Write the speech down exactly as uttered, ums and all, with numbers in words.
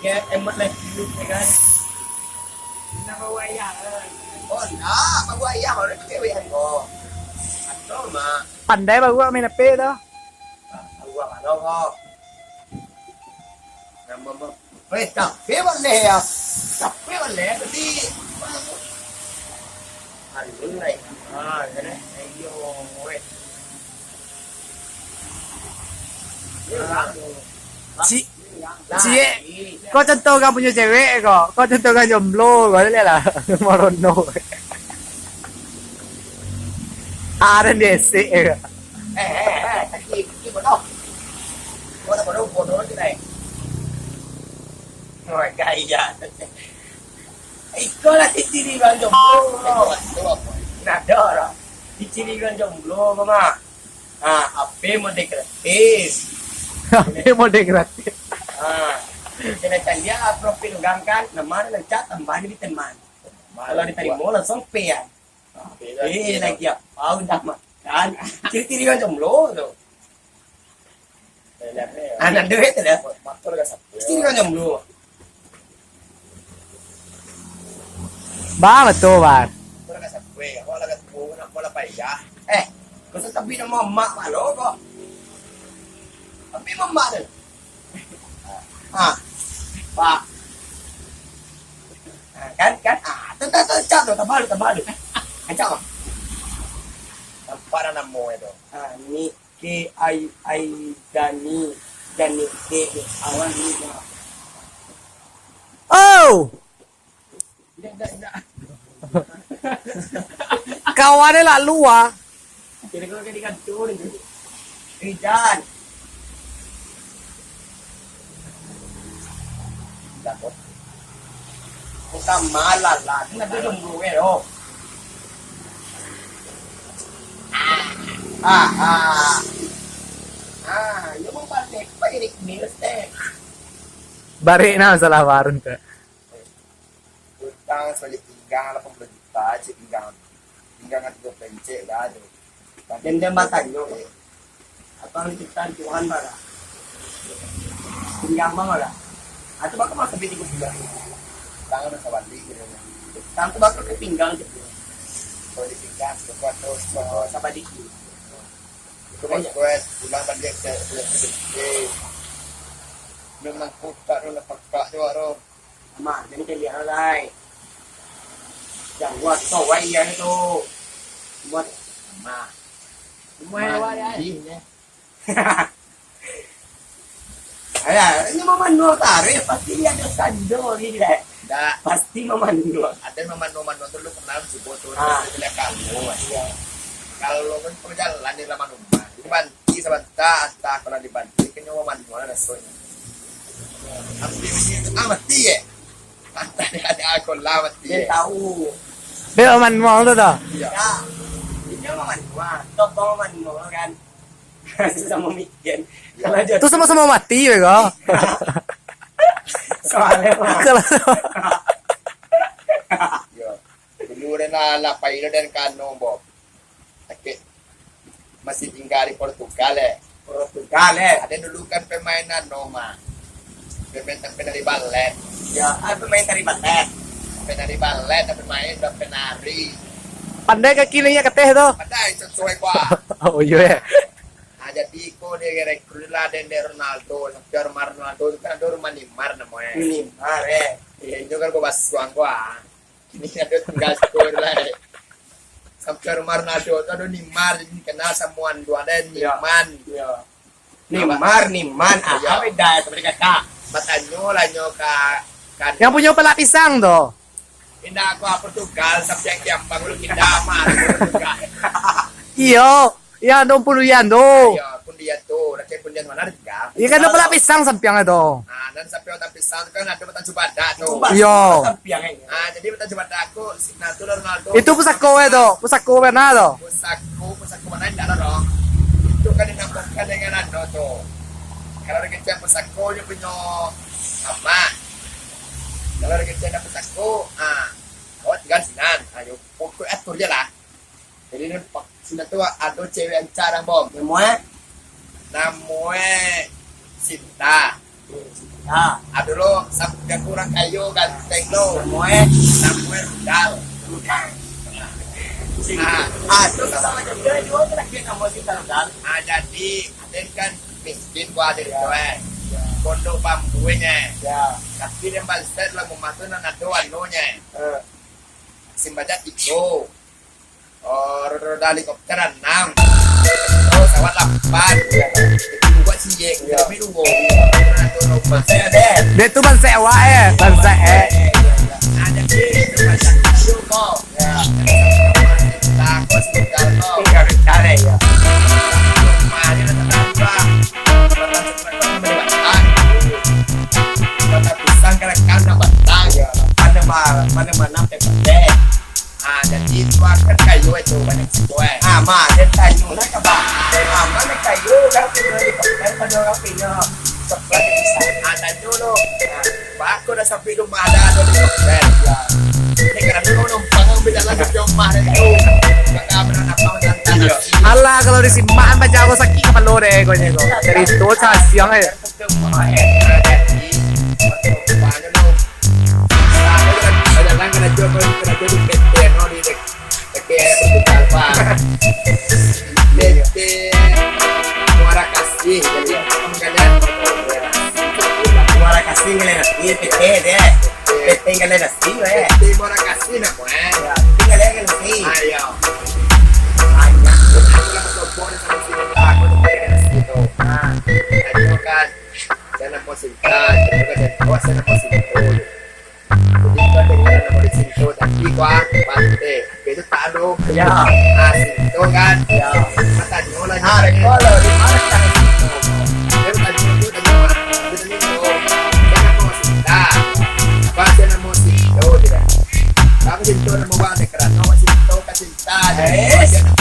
Ya, emak lagi, ya kan? Nak bawa ayah, kan? Oh, nak bawa ayah, orang cewek yang kau. Atau, Mak? Pandai bawa main H P tu. Bawa mana kau? Nama, Mak? Eh, tapi boleh ya. Tapi boleh, tapi hari ini naik. Ah, ya, deh. Ayo, weh. Ini lah. Ci-, Ciek, kau contoh urang punyo cewek ko. Kau contoh urang jomblo ko, liek lah. Marono. Aren di esek ko. Eh, eh, eh, kaki, kaki bodoh. Kau dah bodoh, bodoh lagi naik. Wah, gaya. Iko lah ciri urang jomblo. Nah, dah lah. Ciri urang jomblo ko, Mak. Ha, H P mode gratis. H P mode gratis. Ha, silakan liek lah profil urang kan, nama nan chat tambah jadi teman. Kalau ditarimo langsung pay kan. Eh, lagi apa udah makan? Ciri-ciri urang jomblo tu. Anak duit tu dah. Ciri urang jomblo. Bang, betul, Bang. Kau lah kat siapa, eh? Kau lah kat siapa, nak kau lah payah. Eh, kau tu tapi nama mak mak lo kau. Tapi mamak tu. Ah, Pak. Ah, kan, kan? Ah, tu, tu, tu, cak tu, tambah lu, tambah lu. Ancak, Bang. Nampak dah nama itu. Ah, ni K I I Dani, Dani K, awan ni, Bang. Oh! Kawan ni lah lua. Jadi kalau jadi kantor ni. Eh, Jan. Bukan malah lah, ini nanti jomblo eh, oh. Ah, ah. Ah, dia mau balik, apa jadi kemiris teh? Barek nah masalah warung tu. Utang sabalik pinggang lapan puluh juta, cik pinggang. Pinggang ati dua pencek dah tu. Dan dia batanyo, apa yang diciptakan Tuhan pada pinggang bang ada. Atau bakal masa bini gue juga. Tangan masa balik gitu. Tangan tuh bakal ke pinggang gitu. Kalau di pinggang, sekuat terus. Oh, sabalik. Itu maksudnya pulang balik ke, ke, ke, ke. Memang kutak tu, nak pekak juga tu. Mah, jadi kalian lai. Yang buat tau wai yang itu. Buat mah. Semua yang wai ai. Mandinya. Alah, ini mah manual taruh, pasti dia ada sando ni, dek. Ndak. Pasti mah manual. Ada mah manual-manual tu, lu kenal si botol. Ah. Dia bilang kamu, iya. Kalau lu kan perjalanan di laman rumah, itu kan Ih, sabanta, antah kalau dibantu, kan nyawa manual rasonyo. Tapi, ah, mati, eh? Antah dia ada alkohol lah, mati, eh? Dia tahu. Dia manual tu dah. Iya. Ya, dia mah manual. Topong manual, kan? Susah memikir. Iya. Kalau aja tu sama-sama mati, bego. Soalnya, mah. Kalau iya. Dulu den lah, lah pai lo den kano, Bob. Sakik. Masih tinggal di Portugal, eh. Portugal, eh. Ada dulu kan pemain anu, mah. Pemain, pemain dari balet. Ya, ah, pemain dari balet. Pemain dari balet, pemain, udah penari. Pandai kaki ni ya keteh tu. Pandai, sesuai gua. Oh, iya, eh. Nah, jadi ko dia rekrut lah den dek Ronaldo. Sampai rumah Ronaldo tu kan ada rumah Neymar namanya. Neymar, eh. Iya, itu kan gua basuang gua. Ini ado tinggal skor lah, eh. Sampai rumah Ronaldo tu ado Neymar, jadi kenal samuan tu, ado Neymar. Iya. Neymar, Neymar, ah, iya. Beda itu mereka, Kak. Batanyo lah nyo ka, ka yang punyo palak pisang tu. Indak, aku apa Portugal, sampai yang kiampang lu kita mah Portugal. Iyo. Iya, dong pundian tu. Iya, pundian tu. Rancak pundian mana ada tiga. Iya, kan ada pala pisang sampiang itu. Nah, dan sampiang dan pisang tu kan ada batang cubadak tu. Iya. Sampiang, eh. Ah, jadi batang cubadak aku, si Ronaldo, Ronaldo. Itu pusako, eh, tu. Pusako mana tu? Pusako, pusako mana indak lah, dong. Itu kan dinamakan dengan anu tu. Kalau ada kecil pusako, dia punya apa? Kalau ada kecil pusako, ah, kau tinggal sinan. Ayo, pokok atur je lah. Jadi, sinan tu ado cewek yang carang, Bom. Namo e? Namo e Sinta. Ha. Ado lo, sam-, jago urang kayo ganteng lo. Samuel. Samuel Rudal. Rudal. Nah. Ah, tu salah macam dia juo tu lagi namo si Rudal. Ah, jadi, Aden kan miskin, gua Aden tu, eh. Ya. Pondok bambu, eh, nye. Ya. Tapi di Bansaik lah rumah tu nan ado anunye. Eh. Simbajak tigo. Oh, roda-roda helikopter anam. Oh, pesawat lapan. Itu buat siek, ya. Kami dua. Dia tu Bansaik awak, eh. Bansaik, eh. Ada di itu Bansaik. Ya. Takut sebentar, kok. Iya, bentar, ya. Kemarin ada tambah. Batang pisang ka lakang nan batang. Yo, lapan ma-, lapan ma-, anam pepateh. Ah, jadi itu akan kayo itu banyak siko, eh. Ah, ma, den tanyo lah ka ba-, ah, ma, nan kayo urang punyo helikopter pado urang punyo. Ah, tanyo lo. Ah, bako dah sampai rumah dah ado helikopter. Yo. Ini karano numpang ambil jalan ke rumah tu. Maka benar apa. Iyo. Alah, kalau disimak bajago sakik kapalo deh, kau ni, kau. Dari tu, sasiang aja. P T Muara Kasih. Jadi, kamu kalian? Muara Kasih, kalian? Iya, P T deh. P T kalian? Iya, eh. P T Muara Kasih, nak, eh? Ya, P T kalian? Ayo. Banyak. Aku lah bertobat sama si Muka, aku tuh pengen situ. Nah, ayo kan. Saya nak mau Sinta, saya nak mau Sinta. Jadi, kau dengar nama di situ, tapi kau ah, pantai. Itu tak ada. Ya. Ah, situ kan. Ya. Kau tanya lah. Ah, ni. Kau lah, di mana kan situ? Dia tanya tu, tanya mana? Dia tanya tu. Saya nak mau Sinta. Apa saya nak mau situ, dia. Tapi situ nak mau bang, dia kerana mau situ, kasih Tah, eh, jadi,